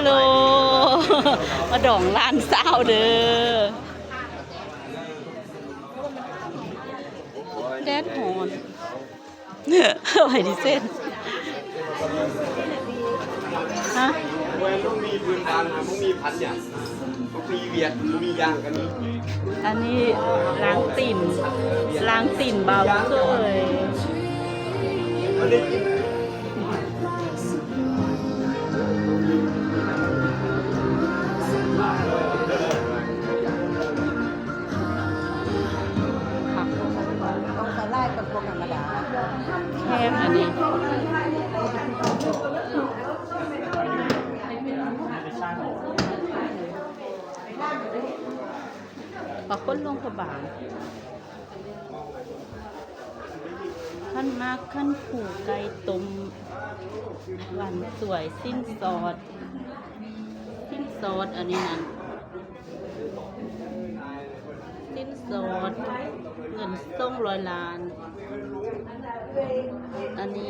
ໂລ ມາດອງຫຼານສາວເດີ ແດດຮ້ອນ ໄປດິເຊັນ ຮະ ບໍ່ມີພື້ນຖານ ບໍ່ມີພັນຫຍັງ ບໍ່ມີວຽກ ບໍ່ມີຢ່າງກໍມີ ອັນນີ້ລ້າງຕີນ ລ້າງຕີນບ່າວເຂີຍ ຕ້ອງສະຫຼາຍກວ່າພວກທຳມະດາ ແພງອັນນີ້ ປາຄົນຫຼວງພະບາງ ຄັນໝາກ ຄັນພູ ໄກ່ຕົ້ມ ຫວານສວຍ ສິ້ນສອດ ສິ້ນສອດ ອັນນີ້ນັ້ນ ສິ້ນສອດ ເງິນສອງຮ້ອຍລ້ານ ອັນນີ້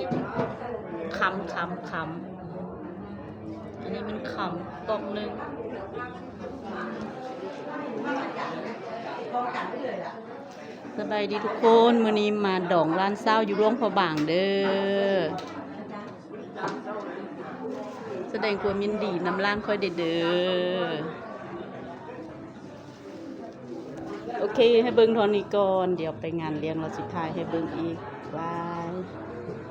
ຄຳ ຄຳ ຄຳ ອັນນີ້ແມ່ນຄຳ ກອກໜຶ່ງ. ສະບາຍດີທຸກຄົນ ມື້ນີ້ມາດອງຫຼານສາວຢູ່ຫຼວງພະບາງເດີ ສະແດງຄວາມຍິນດີນຳຫຼານຂ້ອຍແດ່ເດີ. ໂອເຄ ໃຫ້ເບິ່ງເທົ່ານີ້ກ່ອນ ດຽວໄປງານລ້ຽງລະຊິຖ່າຍໃຫ້ເບິ່ງອີກ ບາຍ.